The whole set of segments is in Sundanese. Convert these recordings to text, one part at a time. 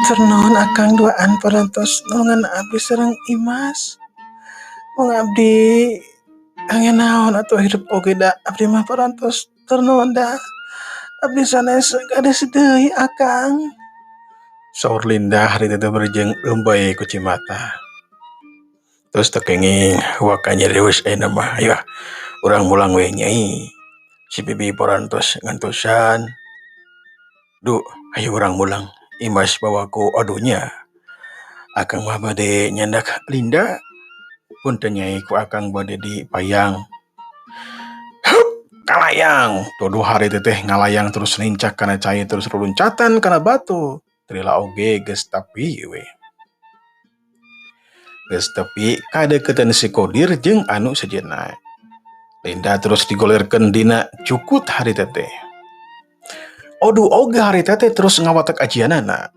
Hatur nuhun Akang duaan parantos nulungan abdi sareng Imas. Mung abdi angin naon atuh hirup oge da abdi mah parantos ternoda. Abdi sanes kades deui Akang. Saur Linda harita teh bari jeung leumbay ku cimata. Terus teu kenging waka nyarios ayeuna mah ayo ah urang mulang we nyai. Si Bibi parantos ngantosan. Duh, ayo urang mulang. Imas bawa ku odunya. Akang mah bade nyandak Linda. Punten nyai ku akang bade dipayang. Hup, kalayang. Dodo harita teh ngalayang terus lincak kana cai terus luluncatan kana batu. Lila oge geus tepi we. Geus tepi kadeukeutan si Kodir jeung anu sejenna. Linda terus digolerkeun dina cukut harita teh. Odu oge harita teh terus ngawatek ajianana.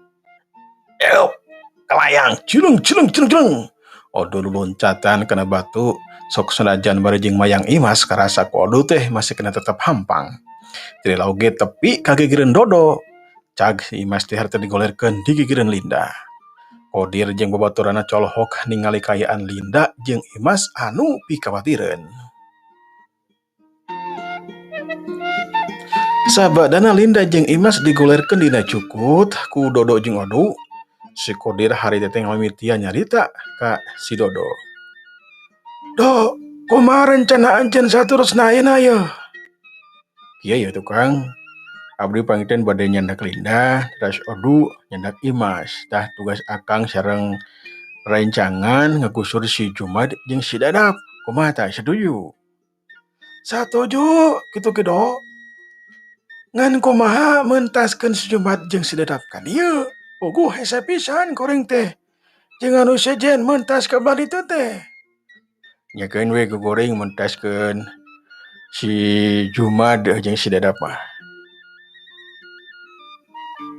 Eup, kalayang, cileng cileng cileng cileng. Odu luluncatan kana batu, sok sanajan bari jeung mayang Imas karasa ku Odu teh masih kena tetep hampang. Lila oge tepi ka gigireun Dodo. Cag si Imas teh harita digolerkeun di gigireun Linda. Kodir jeung babaturanna colohok ningali kaayaan Linda jeung Imas anu pikawatireun. Sabadana Linda jeung Imas digolerkeun dina cukut ku Dodo jeung Odu. Si Kodir harita teh ngamimitian nyarita ka si Dodo. Do, kumaha rencana anjeun saterusna ayeuna yeuh? Kieu yeuh tukang. Abdi panginten bade nyandak Linda, teras Odu nyandak Imas. Tah tugas akang sareng rencangan ngagusur si Jumad jeung si Dadap. Kumaha tah satuju? Satuju kitu ge Do. Ngan kumaha mentaskeun si Jumad jeung si Dadap ka dieu? Puguh hese pisan kuring teh. Jeung anu sejen mentas ka belah ditu teh. Nyakeun we guguring mentaskeun si Jumad jeung si Dadap mah.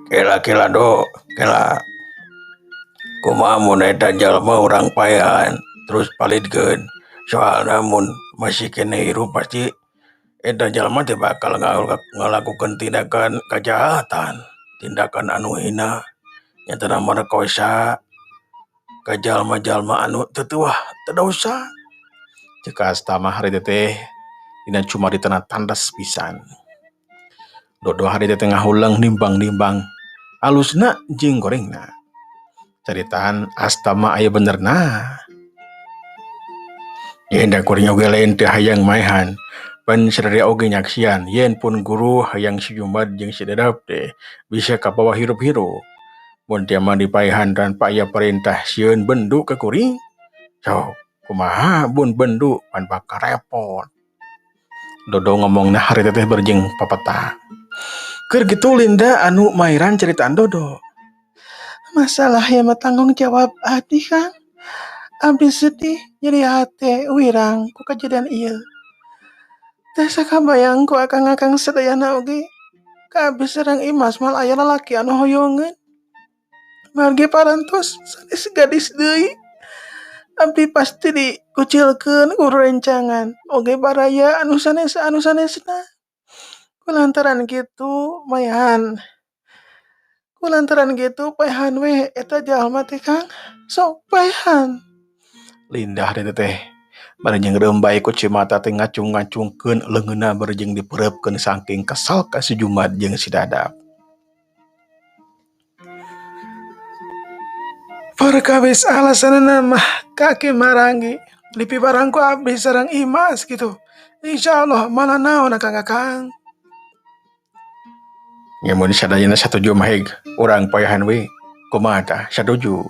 Kela-kela Do, kela. Kumaha mun eta jalma urang paehan terus palidkeun. Soalna mun masih keneh hirup pasti eta jalma teh bakal ngalakukeun tindakan kajahatan, tindakan anu hina, nyatana merkosa ka jalma-jalma anu teu tuah teu dosa. Ceuk Astama harita teh dina cumaritana tandes pisan. Dodo harita teh ngahuleng nimbang-nimbang alusna jeung gorengna. Caritaan Astama aya benerna. Yen da kuring oge lain teu hayang maehan. Pan sararea oge nyaksian yen pun guru hayang si Jumad jeung si Dadap teh bisa kabawa hirup-hirup. Mun teu mah dipaehan tanpa aya perintah sieun bendu ka kuring. Sok kumaha mun bendu pan bakal repot. Dodo ngomongna harita teh bari jeung papeta. Keur kitu Linda anu mairan caritaan Dodo. Masalah ieu mah tanggung jawab abdi Kang. Abdi sedih nyeri hate wirang ku kajadian ieu. Teh sakabayang ku akang-akang sadayana oge. Ka abdi sareng Imas moal aya lalaki anu hoyongeun. Margi parantos sanes gadis deui. Abdi pasti dikucilkeun ku rencangan oge baraya anu sanes anu sanesna. Kulantaran kitu maehan. Kulantaran kitu paehan we eta jalma teh Kang. Sok paehan. Linda harita teh bari jeung reumbay ku cimata teh ngacung-ngacungkeun leungeunna bari jeung dipeureupkeun saking kesal ka si Jumad jeung si Dadap. Perkawis alasanna mah kaki marangi dipibarang ku abdi sareng Imas kitu. Insyaallah malah naon akang-akang. Nya mun sadayana satuju mah heg urang paehan we. Kumaha tah satuju?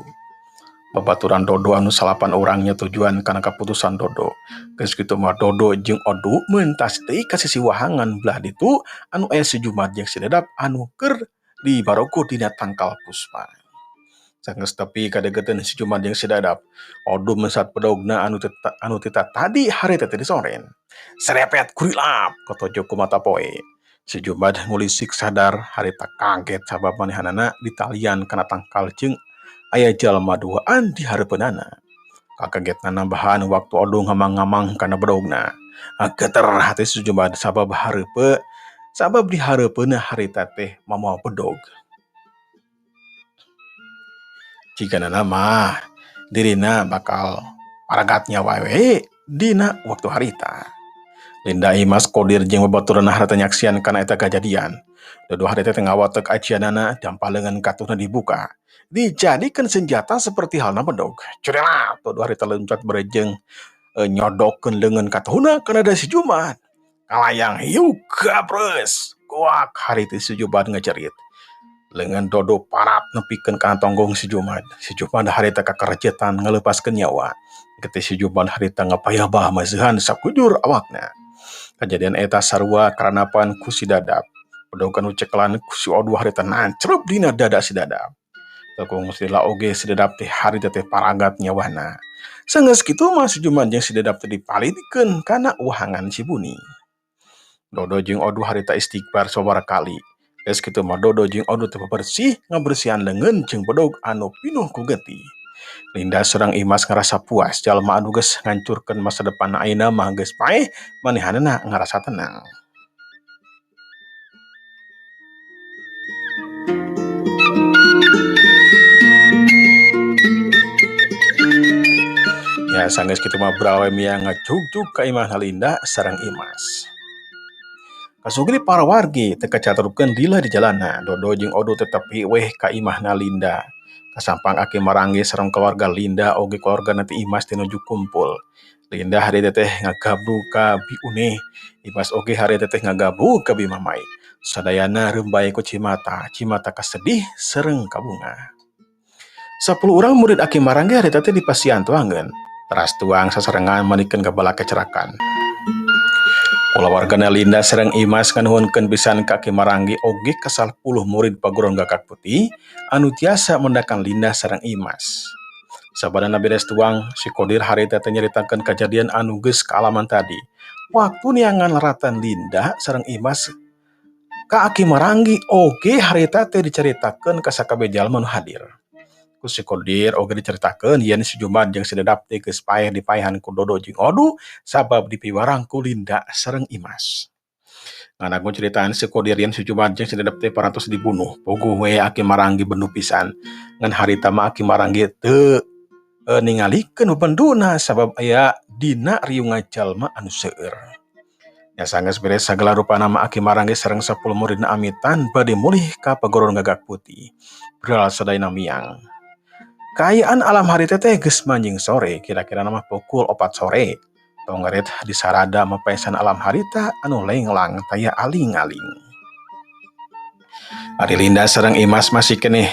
Babaturan Dodo anu salapan urang nyatujuan kana kaputusan Dodo. Geus kitu mah Dodo jeung Odu mentas deui ka sisi wahangan belah ditu anu aya si Jumad jeung si Dadap anu keur dibarogo dina tangkal puspa. Sanggeus tepi kadeukeuteuun si Jumad jeung si Dadap. Odu mesat bedogna anu tita tadi harita teh disoren. Serepet kurilap kotojo ku mata poe. Si Jumad ngulisik sadar harita kaget sabab manehanana ditalian kana tangkal jeung aya jalma duaan di hareupeunana. Kakagetna nambahan waktu Odu ngamang-ngamang kana bedogna. Geter hati si Jumad sabab hareupe sabab di hareupeunna harita teh mawa bedog. Jigana mah dirina bakal paragat nyawa we dina waktu harita. Linda Imas Kodir jeung babaturanna harita nyaksian kana eta kajadian. Dodo harita teh ngawatek ajianana dampal leungeun katuhna dibuka. Dijadikeun senjata seperti halna bedog. Curelat Dodo harita loncat berejeng nyodokkeun leungeun katuhna kana si Jumat. Kalayang hiu gabres. Kuak harita si Jumat ngecerit. Leungeun Dodo parat nepikeun kana tonggong si Jumat. Si Jumat harita kakerjetan ngaleupaskeun nyawa. Getih si Jumat harita ngapayabah meusehan sakujur awakna. Kajadian eta sarua karanapan ku si Dadap. Bedog anu cekelan ku si Odu harita nancrep dina dada si Dadap. Tekung sila oge si Dadap teh harita teh paragat nyawana. Sanggeus kitu mah si Jumat jeung si Dadap teh dipalidikeun kana wahangan si Buni. Dodo jeung Odu harita istighfar sababaraha kali. Geus kitu mah Dodo jeung Odu teh bebersih ngabersihan leungeun jeung bedog anu pinuh ku getih. Linda sareng Imas ngarasa puas jalma anu geus ngancurkeun masa depan ayeuna mah geus paeh manehanana ngarasa tenang. Ya sanggeus kitu mah brawe miang ngacugcug ka imahna Linda sareng Imas. Kasugri para wargi teu kacaturkeun lila di jalana, Dodo jeung Odu tetep weh ka imahna Linda. Kasampang Aki Maranggi sareng keluarga Linda oge keluarga nanti Imas teh nuju kumpul. Linda hari teteh ngagabru ka Bi Une, Imas oge hari teteh ngagabru ka Bi Mamai. Sadayana rembay ku cimata, cimata kasedih sareng kabunga. 10 urang murid Aki Maranggi hari teteh dipasihan tuangeun. Teras tuang sasarengan manikeun gabala kecerakan. Kulawargana Linda sareng Imas nganuhunkeun pisan ka Aki Maranggi oge ka 10 murid paguron Gagak Putih anu tiasa mendakan Linda sareng Imas. Sabadana beres tuang, si Kodir harita teh nyaritakeun kajadian anu geus kaalaman tadi. Waktu niangan laratan Linda sareng Imas ka Aki Maranggi oge harita teh dicaritakeun ka sakabeh jalma nu hadir. Ku si Kodir oge dicaritakeun yen si Jumat jeung si Dadap teh geus paeh dipaehan ku Dodo jeung Odu sabab dipiwarang ku Linda sareng Imas. Nganagun ceritaan si Kodir yen si Jumat jeung si Dadap teh parantos dibunuh. Puguh we Aki Maranggi bendu pisan. Ngan harita mah Aki Maranggi teu ningalikeun bebenduna sabab aya dina riungan jalma anu seueur. Nya sanggeus beres sagala rupana mah Aki Maranggi sareng 10 muridna amitan bade mulih ka paguron Gagak Putih. Beral sadayana miang. Kaayaan alam harita teh geus manjing sore, kira-kira mah pukul 4 sore. Tonggeret disarada mapaesan alam harita anu lenglang taya aling-aling. Ari Linda sareng Imas masih keneh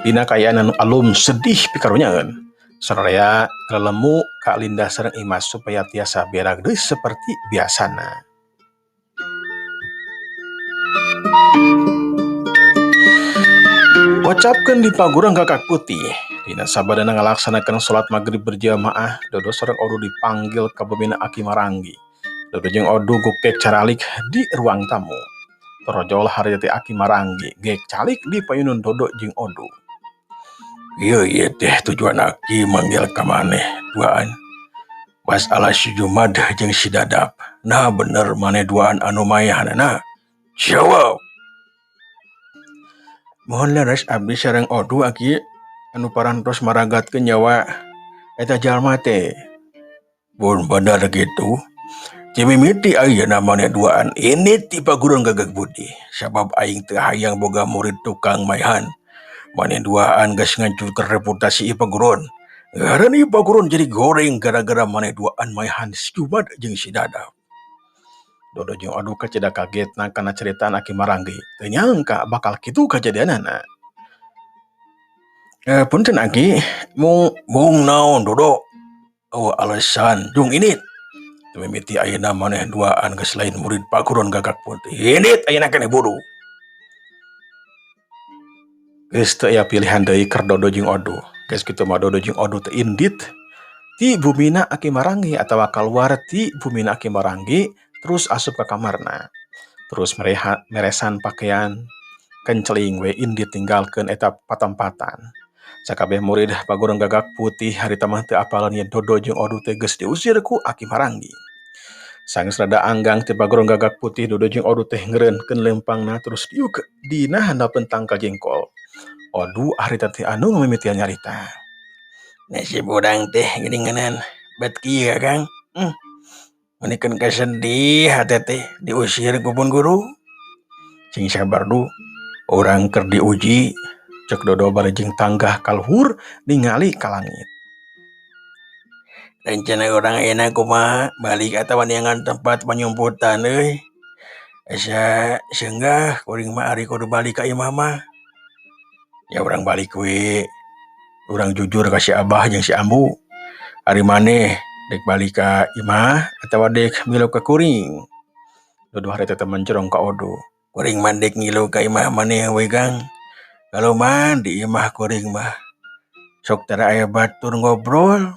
dina kaayaan anu alum sedih pikarunyaeun. Sararea lelemu ka Linda sareng Imas supaya tiasa berak deui seperti biasana. Ucapkeun di paguron Gagak Putih. Dina sabadana ngalaksanakeun salat maghrib berjamaah, Dodo sareng Odu dipanggil ka bebina Aki Maranggi. Dodo jeung Odu gukek caralik di ruang tamu. Torojol harita teh Aki Maranggi gek calik di payunun Dodo jeung Odu. Ieu ieu teh tujuan Aki manggil ka maneh duaan. Masalah si Jumad jeung si Dadap. Nah bener maneh duaan anu mayahanana. Jawab. Mohon leres abdi sareng Odu Aki anu parantos maragatkeun nyawa eta jalma teh. Mun bener kitu, cimimiti ayeuna maneh duaan ini ti paguron Gagak Putih sabab aing teu hayang boga murid tukang maehan. Maneh duaan geus ngancurkeun reputasi ieu paguron. Ngaran ieu paguron jadi goreng gara-gara maneh duaan maehan si Jumat jeung si Dadap. Dodo jeung Odu kacida kagetna kana ceritaan Aki Maranggi. Teu nyangka bakal kitu kajadianana. Punten Aki, mung naon Dodo? Oh alasan jung ini. Mimiti ayeuna maneh duaan geus lain murid paguron Gagak Putih. Indit ayeuna keneh bodoh. Geus teu aya pilihan deui keur Dodo jeung Odu. Geus kitu mah Dodo jeung Odu teh indit ti bumina Aki Maranggi atawa kaluar ti bumina Aki Maranggi terus asup ka kamarna. Terus meresan pakaian kenceling we indit tinggalkeun eta patempatan. Sakabeh murid paguron Gagak Putih harita mah teu apaleun yen Dodo jeung Odu teh geus diusir ku Aki Maranggi. Sanggeus rada anggang ti paguron Gagak Putih, Dodo jeung Odu teh ngeureunkeun lempangna terus diuk dina handapeun tangkal jengkol. Odu harita teh anu ngamimitian nyarita. Nasib urang teh geuninganan bet kieu Kang. Meunikeun kasedih hate teh diusir ku pun guru. Cing sabar Du, urang keur diuji, cek Dodo bari jeung tanggah ka luhur ningali ka langit. Rencana urang ayeuna kumaha balik atawa neangan tempat panyumputan euy. Asa seunggah kuring mah ari kudu balik ka imah mah. Ya urang balik we. Urang jujur ka si Abah jeung si Ambu. Ari maneh dek balik ka imah atawa dek milu ka kuring. Dodo harita teh mencerong ka Odu. Kuring mah dek ngilu ka imah maneh we Kang. Kaluman di imah kuring mah sok tara aya batur ngobrol.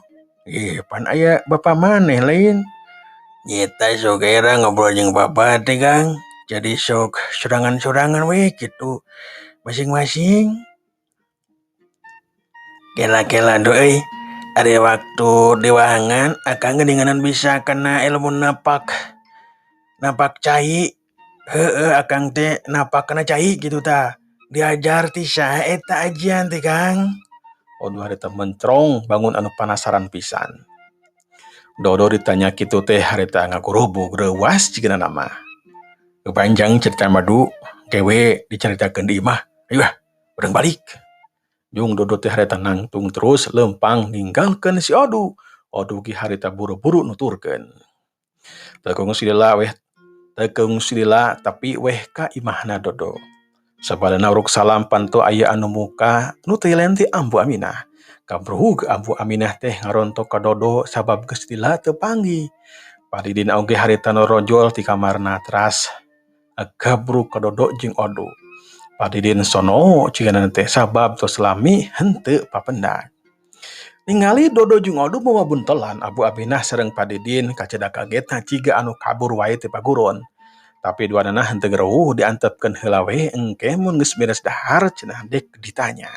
Ih, pan aya bapa maneh lain. Nyeta sok era ngobrol jeung bapa teh Kang. Jadi sok sorangan-sorangan we kitu masing-masing. Kela-kela do euy. Ari waktu diwahangan akang geuninganan bisa kana ilmu napak napak cai. Heueuh akang teh napak kana cai kitu tah. Diajar ti saha eta ajian teh Kang. Odu harita mencerong bangun anu panasaran pisan. Dodo ditanya kitu teh harita ngagurubug reuwas jigana mah. Panjang cerita madu kewe dicaritakeun di imah. Ayo ah, urang balik. Jung Dodo teh harita nangtung terus lempang ninggalkeun si Odu. Odu ge harita buru-buru nuturkeun. Teu kungsi lila weh, teu kungsi lila tapi weh ka imahna Dodo. Sabadana uruk salam panto aya anu muka nu teu lain ti Ambu Aminah. Kabruhug Ambu Aminah teh ngarontok ka Dodo sabab geus lila teu panggih. Padidin oge harita norojol ti kamarna teras gabruk ka Dodo jeung Odu. Padidin sono cigana teh sabab tos lami henteu papendak. Ningali Dodo jeung Odu mawa buntelan, Abu Aminah sareng Padidin kacida kagetna ciga anu kabur wae ti paguron. Tapi duanana henteu gereuh diantepkeun heula we engke mun geus beres dahar cenah dek ditanya.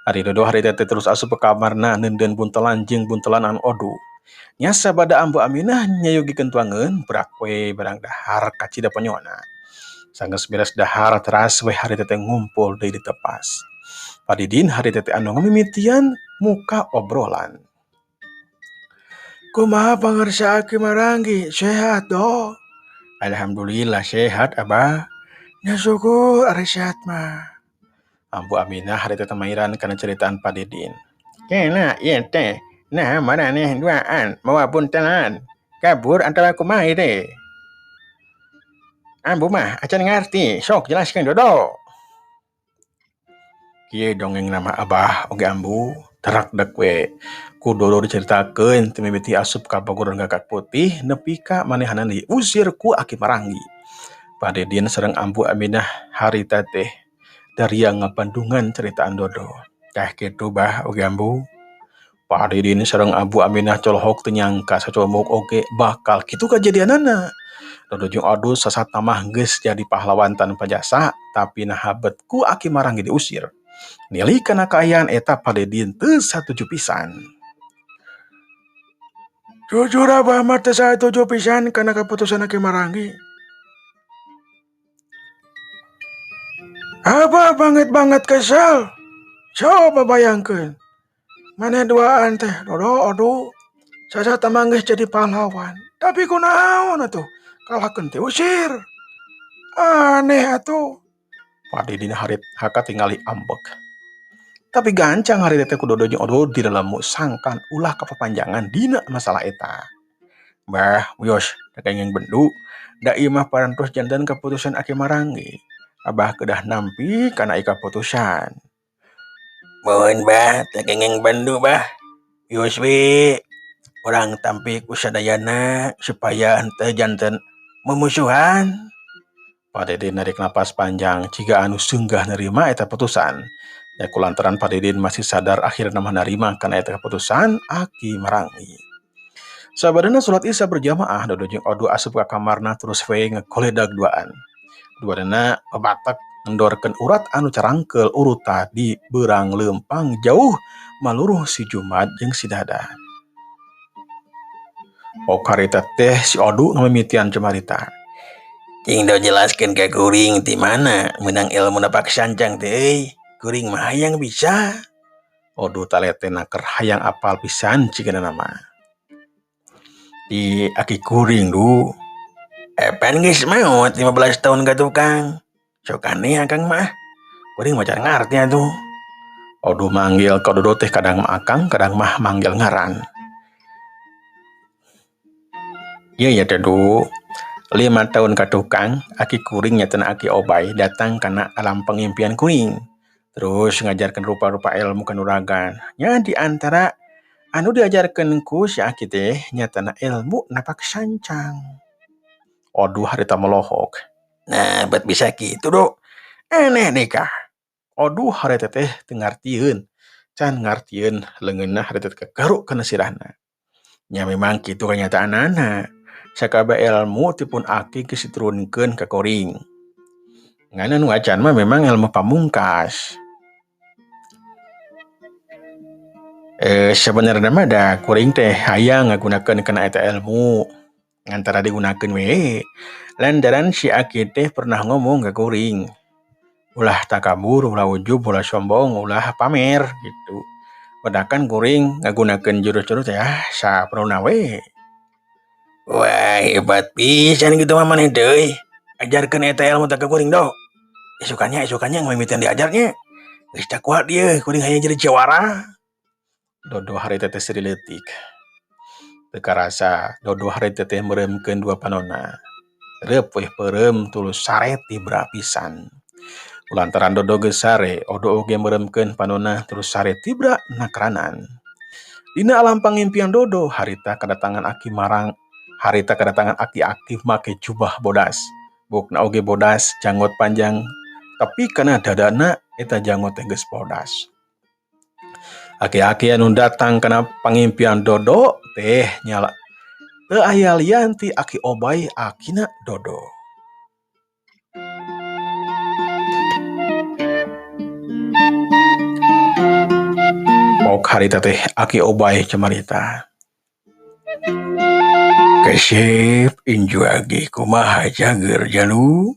Ari Dodo harita teh terus asup ka kamarna neundeun buntelan jeung buntelan anu Odu. Nya sabada Ambu Aminah nyayogikeun tuangeun brak we barang dahar kacida ponyona. Sanggeus beres dahar teras we harita teh ngumpul deui di tepas. Padidin harita teh anu ngamimitian muka obrolan. Kumaha pangersa Aki Maranggi, sehat do? Alhamdulillah sehat Abah. Nya syukur ari sehat mah. Ambu Aminah harita teh mairan kana ceritaan Padidin. Kena ieu teh, nah maraneh duaan mawa buntelan. Kabur antara kumaha teh? Ambu mah acan ngarti, sok jelaskeun Dodo. Kieu dongeng nama Abah oge Ambu, terak dek we. Ku Dodo diceritakeun ti mimiti asup ka paguron Gagak Putih nepi ka manehna diusir ku Aki Maranggi. Padidin sareng Ambu Aminah harita teh daria ngabandungan ceritaan Dodo. Tah kitu Bah oge Ambu. Padidin sareng Ambu Aminah colohok teu nyangka sacomok oge bakal kitu kajadianana. Dodo jeung Odu sasatna mah geus jadi pahlawan tanpa jasa, tapi naha bet ku Aki Maranggi diusir. Nili kana kaayaan eta Padidin teu satuju pisan. Jujur Abah mah teu satuju pisan kana keputusan Aki Maranggi. Abah banget-banget kesel. Coba bayangkeun. Maneh duaan teh Dodo Odu sasatna mah geus jadi pahlawan. Tapi kunaon atuh kalahkeun diusir. Aneh atuh. Padidin harit haka tingali ambek. Tapi gancang hari teh ku Dodo jeung Odu di dalam sangkan ulah kapapanjangan dina masalah eta. Bah, wios, teu kenging bendu, da ieu mah parantos janten keputusan Aki Maranggi. Abah kedah nampi kana ieu kaputusan. Mohon bah, teu kenging bendu bah. Wios we, urang tampi ku sadayana supaya henteu janten memusuhan. Padidin narik napas panjang jiga anu seunggah nerima eta putusan. Ya kulantaran Padidin masih sadar akhirna mah narima kana eta keputusan Aki Maranggi. Sabadana salat Isya berjamaah Dodo jeung Odu asup ka kamarna terus we ngekoledag duaan. Duanana babatek ngendorkeun urat anu carangkeul uruta di beurang leumpang jauh maluruh si Jumad jeung si Dada. Ok harita teh si Odu ngamimitian cumarita. Cing do jelaskeun ka kuring ti mana meunang ilmu napak sancang teh euy. Kuring mah hayang bisa. Odo taletena keur hayang apal pisan cigana mah. Di aki kuring du. Epan geus maot 15 tahun ka tukang. Sok aneh akang mah. Kuring mah can ngarti atuh. Odo manggil ka Dodo teh kadang mah akang, kadang mah manggil ngaran. Ieu ya teh Du. 5 tahun ka tukang, aki kuring nyatana aki Obay datang kana alam pengimpian kuring. Terus ngajarkan rupa-rupa ilmu kanuragan. Nya di antara anu diajarkeun ku si aki teh nyatana ilmu napak sancang. Oduh harita melohok. Nah, bet bisa kitu, Do. Aneh deh kah. Oduh harita teh teu ngartieun. Can ngartieun leungeunna harita teh kagaruk kana sirahna. Nya memang kitu kanyataanana. Sakabeh ilmu ti pun aki geus diturunkeun ka kuring. Ngan anu acan mah memang ilmu pamungkas. Sebenarnya mah da kuring teh hayang ngagunakeun kana eta ilmu. Ngan tara digunakeun we. Lantaran si aki teh pernah ngomong ka kuring. Ulah takabur, ulah ujub, ulah sombong, ulah pamer gitu. Padakan kuring ngagunakeun jurus-jurus teh saperluna we. Wah, hebat pisan kitu mah maneh teh euy. Ajarkeun eta ilmu teh ka kuring do. Isukannya ngamimitian diajarnya. Geus teu kuat ieu kuring hayang jadi jawara. Dodo harita teh seuri leutik. Teu karasa Dodo harita teh meureumkeun dua panonna. Reup weh peureum tulus sare tibra pisan. Lantaran Dodo geus sare, Odo oge meureumkeun panonna terus sare tibra nakranan. Dina alam pangimpian Dodo harita kedatangan aki marang, harita kedatangan aki-aki make jubah bodas. Bukna oge bodas, janggot panjang, tapi kana dadana eta janggot teh geus bodas. Aki-aki anu datang kana pangimpian Dodo teh nyala. Teu aya lian ti Aki Obay akina Dodo. Pok harita teh Aki Obay camarita. Kesep inju agi kumaha cager jalu.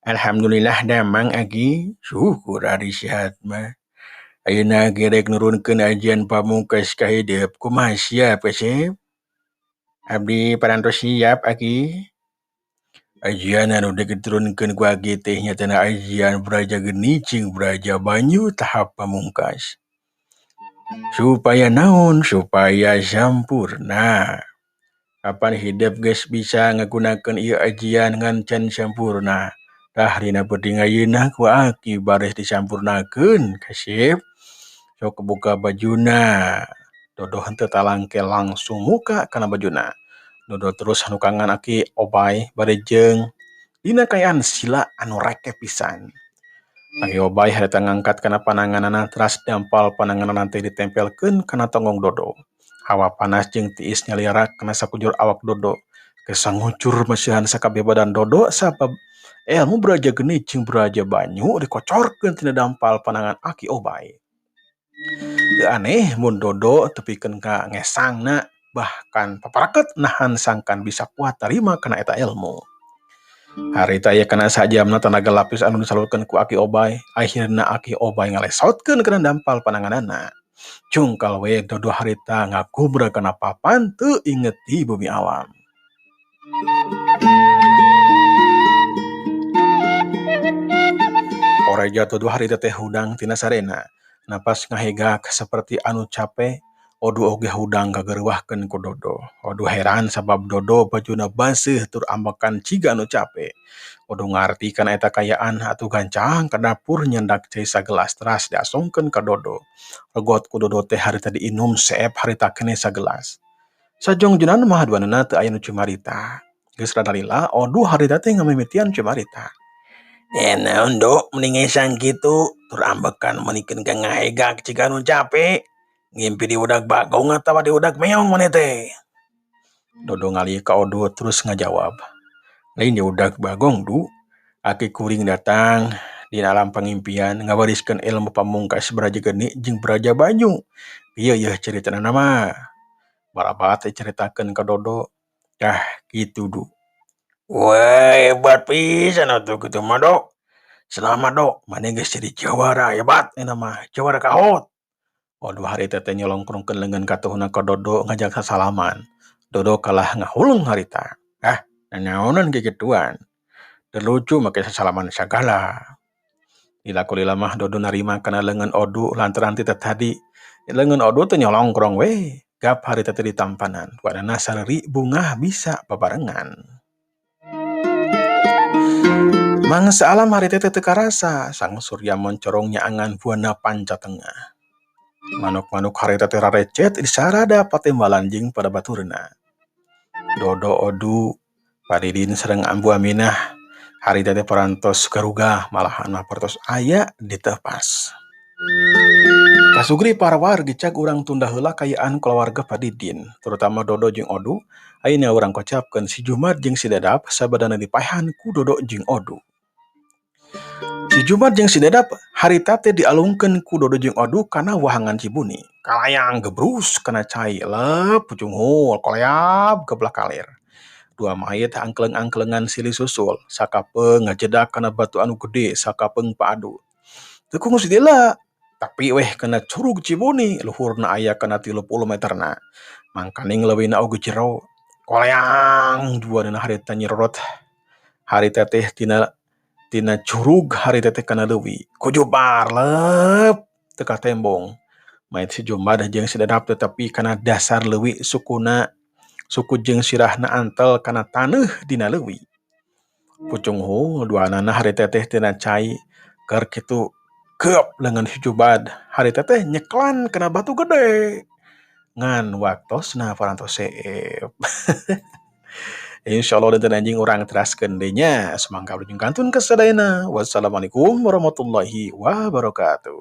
Alhamdulillah damang agi, syukur ari sehat mah. Ayeuna ge rek nurunkeun ajian pamungkas ka hidup, kumaha siap Kesep? Abdi parantos siap aki. Ajian anu dek diturunkeun ku aki teh nyatana ajian Braja Geni jeung Braja Banyu tahap pamungkas. Supaya naon? Supaya sampurna. Kapan hidup geus bisa ngagunakeun ieu ajian ngan can sampurna. Tah dina peuting ayeuna ku aki baris disampurnakeun Kesep. Sok buka bajuna. Dodo henteu talangke langsung muka kana bajuna. Dodo terus hanukangan aki Obay bari jeung dina kaayaan sila anu reke pisan. Aki Obay harita ngangkat kana pananganana teras dampal pananganana teh ditempelkeun kana tonggong Dodo. Hawa panas jeung tiis nyaliarak kana sakujur awak Dodo. Kesangucur masihan sakabeh badan Dodo sabab ilmu Braja Geni jeung Braja Banyu dikocorkeun tina dampal panangan Aki Obay. Teu aneh mun Dodo tepikeun ka ngesangna bahkan paparaket nahan sangkan bisa kuat tarima kana eta ilmu. Harita aya kana sajamna tanaga lapis anu disalurkeun ku Aki Obay, akhirna Aki Obay ngalesotkeun kana dampal pananganana. Cungkal we Dodo harita ngagubra kana papan teu inget di bumi alam. Oreja Dodo harita teh hudang tina sarena. Napas ngahegak seperti anu cape, Odu oge hudang kagerwahkeun ku Dodo. Odu heran sabab Dodo bajuna baseuh tur ambekan ciga anu cape. Odu ngarti kana eta kayaan atuh gancang ka dapur nyendak cai sagelas teras diasongkeun ka Dodo. Regot ku Dodo teh harita diinum seep harita keneh sagelas. Sajongjonan mah duanana teu aya nu cumarita. Geus rada lila Odu harita teh ngamimitian cumarita. Naon Do meni ngesang kitu tur ambekan menikeun ka ngahegak ciga anu cape. Ngimpi di udag bagong atawa di udag meong maneh teh. Dodo ngalih ka Odo terus ngajawab. Lain di udag bagong Du. Aki kuring datang di alam pangimpian ngawariskeun ilmu pamungkas Braja Geni jeung Braja Banyu. Ieu yeuh caritana mah. Barabat teh caritakeun ka Dodo. Tah kitu Du. Wah hebat pisan atuh kitu mah Do. Selamat, Do, maneh geus jadi jawara hebat ayeuna mah, jawara kahot. Odu harita teh nyolongkrongkeun leungeun katuhna ka Dodo ngajak sasalaman. Dodo kalah ngahuleng harita. Ah, nanaonan kikituan. Teu lucu make sasalaman sagala. Lila ku lila mah Dodo narima kana leungeun Odu lantaran ti tadi leungeun Odu teh nyolongkrong we. Gap harita teh ditampanan. Duanana sareuri bungah bisa babarengan. Mangsa alam harita teh teu karasa, sang surya moncorong nyaangan buana panca tengah. Manuk-manuk harita teh rarecet di sarada patembalan jeung pada baturna. Dodo, Odu, Padidin sareng Ambu Aminah harita teh parantos garugah, malahan mah parantos aya diteupas. Kasugri para wargi cag urang tunda heula kaayaan kulawarga Padidin, terutama Dodo jeung Odu. Ayeuna urang kocapkeun si Jumad jeung si Dadap sabadana dipaehan ku Dodo jeung Odu. Si Jumad jeung si Dadap harita teh dialungkeun ku Dodo jeung Odu kana wahangan Cibuni. Kalayang gebrus kana cai lep pucunghul koleab ke belah kaler. Dua mayit angkleng-angklengan silih susul, sakapeung ngajedak kana batu anu gede, sakapeung paadu. Teu kungsi lila, tapi weh kana curug Cibuni luhurna aya kana 30 meterna. Mangkaning leuwihna oge jero. Koleang duanana harita nyirorot. Harita teh tina curug harita teh kana leuwi. Kujubar lep teu katembong. Mayit si Jumad jeung si Dadap tetapi kana dasar leuwi sukuna suku jeung sirahna antel kana taneuh dina leuwi. Pucunghul duanana harita teh tina cai keur kitu keup leungeun si Jumad harita teh nyeklan kana batu gede. Ngan waktosna parantos seep. Insyaallah dinten anjing urang teraskeun deui nya. Sumangga wilujeng kantun ka sadayana. Wassalamualaikum warahmatullahi wabarakatuh.